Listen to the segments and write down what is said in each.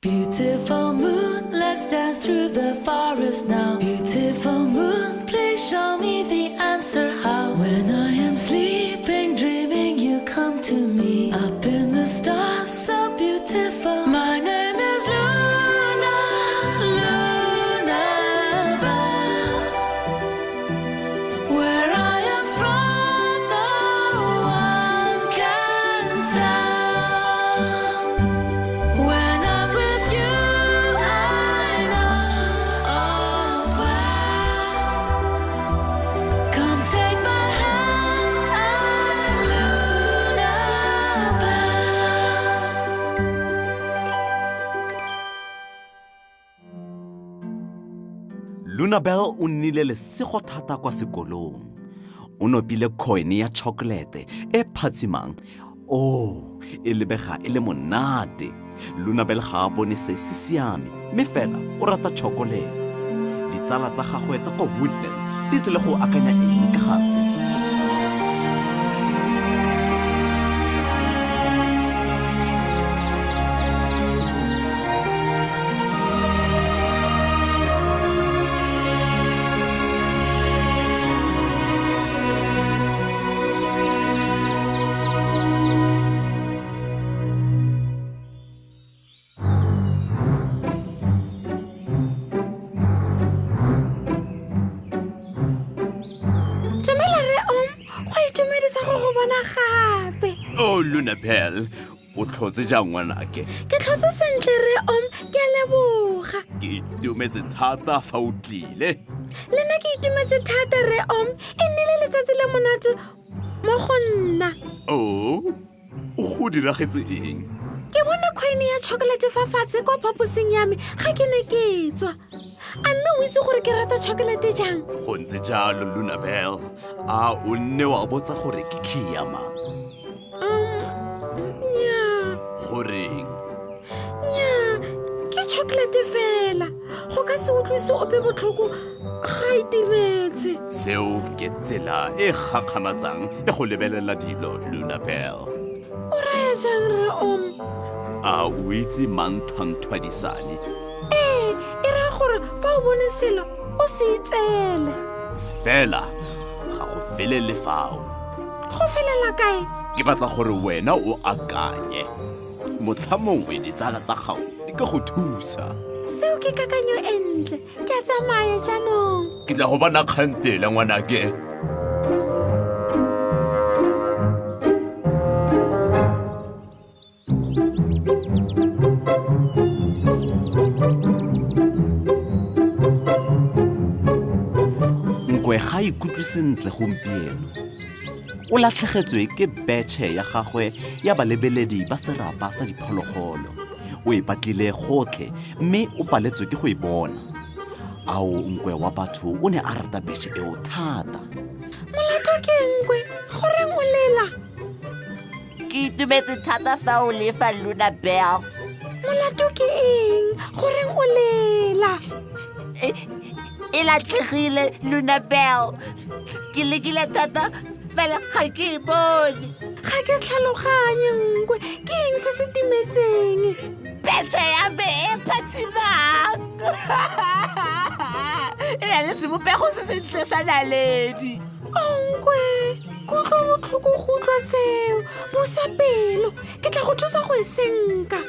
Beautiful moon, let's dance through the forest now. Beautiful moon, please show me the answer how. When I am sleeping, dreaming, you come to me. Up in the stars, so beautiful. My name is Luna, Luna Bell. Where I am from, no one can tell. When I'm with you, I know all's well. Come take my hand, I'm Luna Bell. Lunabel o nnile lesego thata kwa sekolong. O nopile khoene ya chokolete e phatsimang. O, e lebega e le monate. Lunabel ga a bone se se siame, mme fela o rata chokolete. Ditsala tsa gagwe tsa kwa Woodlands di tlile go akanya eng ka ga se? Dumela re om, go itumedisa go go bona gape. O Luna Bell, o tlhotse jang ngwanake? Ke tlhotse sentle re om, ke a leboga. Ke itumetse thata fa o tlile. Le nna ke itumetse thata re om, e nnile letsatsi le monate mo go nna. Oh, go diragetse eng? Ke bone kgwene ya chocolate fa fatshe kwa phaposing ya me ga ke ne ke tswa. A mme o itse gore ke rata chocolate jang? Go ntse jalo, Lunabel. A o nne wa botsa gore ke key ya mang? Nnyaa. Goreng? Nnyaa, ke chocolate fela. Go ka se utlwise ope botlhoko ga e timetse. Seo ke tsela e gakgamatsang ya go lebelela dilo, Lunabel. O raya jang re om? A o itse manthwanthwadisane? Ee, e raya gore fa o bone selo o se itseele. Fela ga go felele fao. Go felela kae? Ke batla gore wena o akanye. Motlha mongwe ditsala tsa gago di ka go thusa. Seo ke kakanyo e ntle. Ke a tsamaya jaanong. Ke tla go bona kgantele ngwanake. Nkwe ga a ikutlwe sentle gompieno. O latlhegetswe ke betšhe ya gagwe ya balebeledi ba serapa sa diphologolo. O e batlile gotlhe mme o paletswe ke go e bona. Ao nkwe wa batho o ne a rata betšhe eo thata. Molato ke nkwe, goreng o lela? Ke itumetse thata fa o lefa Luna Bell. Molato ke eng? Goreng o lela? E, e latlhegile Luna Bell. Ke lekile thata fela ga ke e bone. Ga ke tlhaloganye nkwe. Ke eng se se timetseng? Betšhe ya me e phatsimang. E na le sebopego se sentle sa naledi. Onkwe, ke utlwa botlhoko go utlwa seo. Busa pelo, ke tla go thusa go e senka.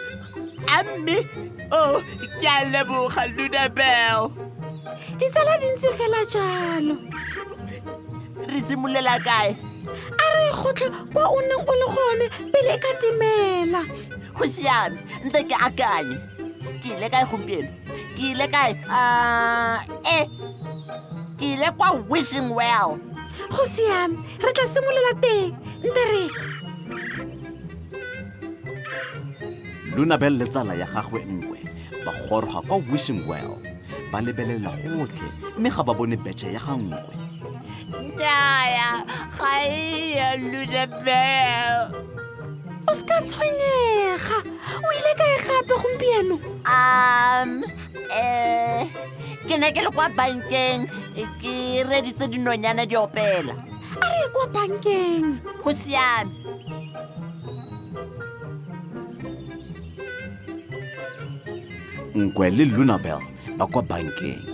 A mme, oh, ke a leboga Luna Bell. Ditsala di ntse fela jalo. Re simolola kae? A re gotlhe kwa o neng o le gone pele e ka timela. Go siame, nte ke akanye. Ke ile kae gompieno? Ke ile kae? Ah, e ke ile kwa wishing well. Go siame, re tla simolola teng. Nte re. Lunabel le tsala ya gagwe Nkwe ba goroga kwa wishing well. Ba lebelela gotlhe mme ga ba bone betšhe ya ga Nkwe. Nnyaya, ga e ya Lunabel. O se ka tshwenyega. O ile kae gape gompieno? Ke ne ke le kwa bankeng, ke reditse dinonyana di opela. A re ye kwa bankeng. Go siame. Nkwe le Lunabel ba kwa bankeng.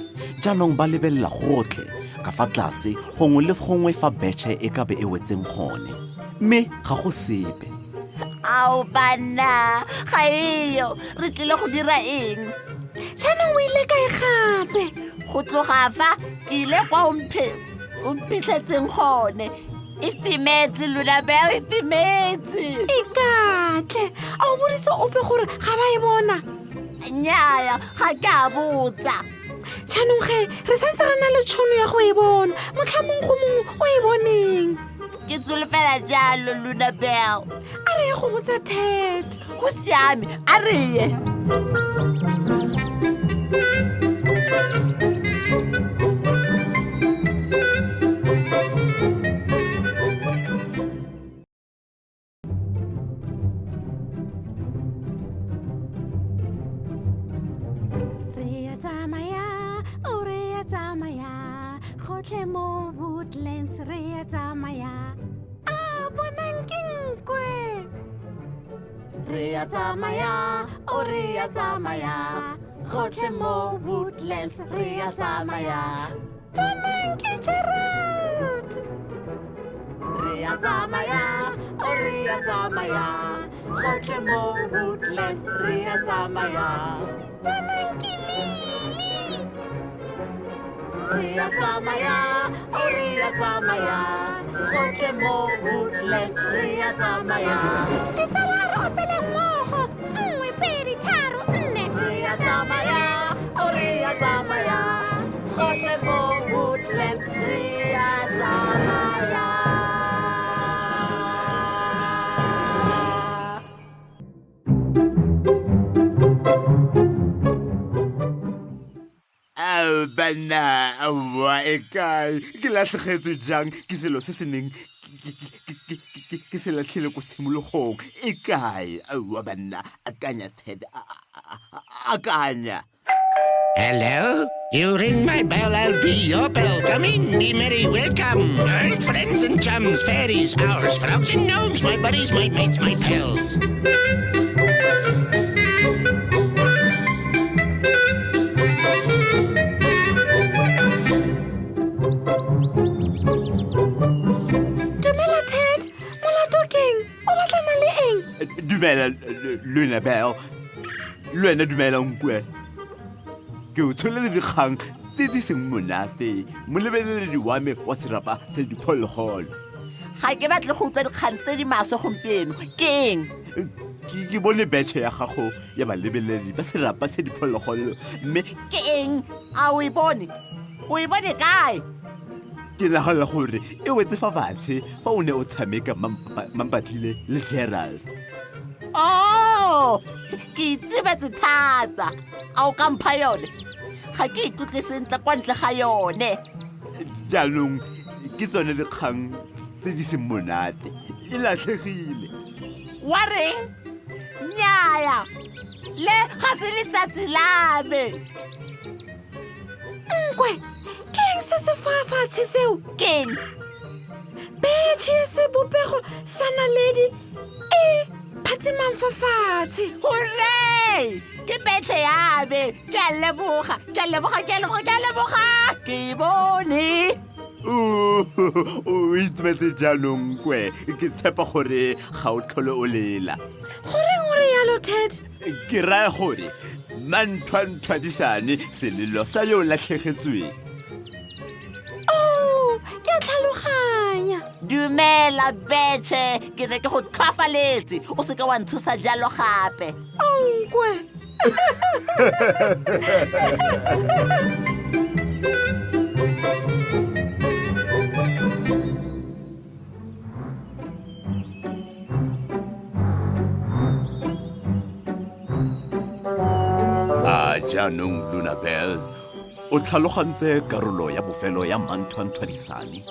Jaanong ba lebelela gotlhe ka fa tlase gongwe le gongwe fa betšhe e ka be e wetseng gone. Mme ga go sepe. Ao banna, ga eyo, re tlile go dira eng? Jaanong o ile kae gape? Go tloga fa ke ile kwa o mphitlhetseng gone. E timetse, Lunabel, e timetse. E katle, a o boditse ope gore ga ba e bona? Nnyaya, ga ke a botsa. Jaanong ge, re santse re na le tšhono ya go e bona, motlhamong go mongwe o e boneng. Ke tsholofela jalo, Lunabel. A re ye go botsa Ted. Go siame, a re ye. Re a tsamaya, o re a tsamaya, gotlhe mo Woodlands re a tsamaya. A bonang ke nkwe. Re a tsamaya, o re a tsamaya, gotlhe mo Woodlands re a tsamaya. Bonang ke Gerald. Re a tsamaya, o re a tsamaya, gotlhe mo Woodlands re a tsamaya. Bonang ke Lily. Re a tsamaya, o re a tsamaya, gotlhe mo Woodlands re a tsamaya. Ditsala re opele mmogo, 1, 2, 3, 4. Re a tsamaya, o re a tsamaya, gotlhe mo Woodlands re a tsamaya. Ao banna, aowa e kae? Ke latlhegetswe jang ke selo se se neng ke se latlhile ko tshimologong? E kae? Aowa banna, akanya Ted, akanya. Hello? You ring my bell, I'll be your bell. Come in, be merry, welcome. Old friends and chums, fairies, owls, frogs and gnomes, my buddies, my mates, my pals. Dumela Ted, molato keng? O batlana le eng? Dumela Luna Bell. Le wena dumela Nkwe. Ke o tsholetse dikgang tse di seng monate, molebeledi wa me wa serapa sa diphologolo. Ga ke batle go utlwa dikgang tse di maswe gompieno. Ke eng? Ke bone betšhe ya gago ya balebeledi ba serapa sa diphologolo, mme Ke eng? A o e bone? O e bone kae? Ke nagana gore e wetse fa fatshe fa o ne o tshameka mampatlile le Gerald. Oh, ke itumetse thata. A o ka mpha yone? Ga ke ikutlwe sentle kwa ntle ga yone. Jaanong ke tsone dikgang tse di seng monate. E latlhegile. Wa reng? Nnyaya, le ga se letsatsi la me. Nkwe, ke eng se se fa fatshe seo? Ke eng? Betšhe ya sebopego sa naledi e phatsimang fa fatshe. Hooray! Ke betšhe ya me. Ke a leboga, ke a leboga, ke a leboga, ke a leboga. Ke e bone. O itumetse jaanong Nkwe. Ke tshepa gore ga o tlhole o lela. Goreng o re yalo, Ted? Ke raya gore manthwanthwadisane selelo sa yo o latlhegetsweng. Oh, ke a tlhaloganya. Dumela betšhe, ke ne ke go tlhwafaletse. O seke wa ntshosa jalo gape. Nkwe. A jaanong Luna Bell o tlhalogantse karolo ya bofelo ya manthwanthwadisane?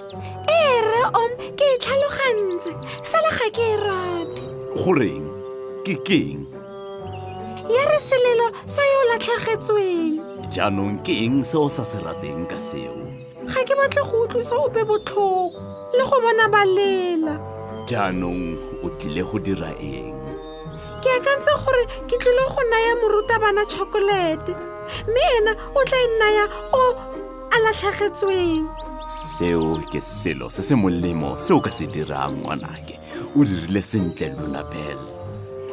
Ee, rre Om, ke e tlhalogantse, fela ga ke e rate. Goreng? Ke keng? Ya re selelo sa yo o latlhegetsweng. Jaanong ke eng se o sa se rateng ka seo? Ga ke batle go utlwisa ope botlhoko le go bona ba lela. Jaanong o tlile go dira eng? Ke akantse gore ke tlile go naya morutabana chokolete mme ena o tla e nnaya o a latlhegetsweng. Seo ke selo se se molemo se o ka se dirang ngwanake. O dirile sentle Lunabel.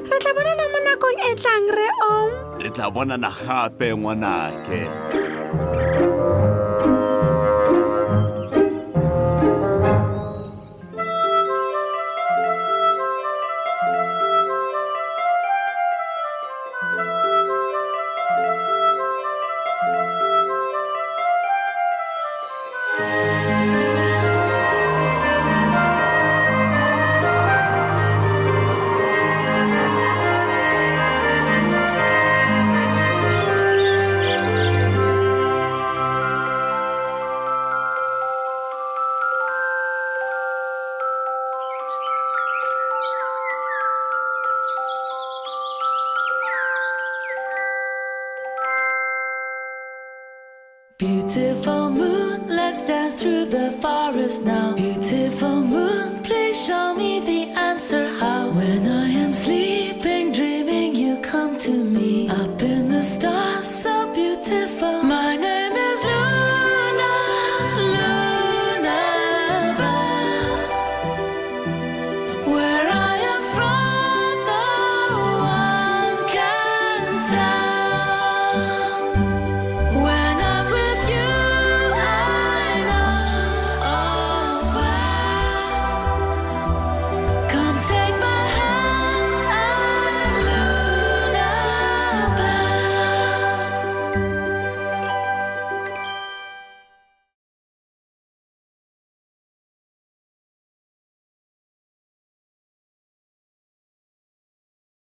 Re tla bonana mo nakong e tlang re Om. Re tla bonana gape ngwanake. Beautiful moon, let's dance through the forest now. Beautiful moon, please show me the answer how. When I am sleeping, dreaming, you come to me. Up in the stars, so beautiful. My name is Luna, Luna Bell. Where I am from, no one can tell.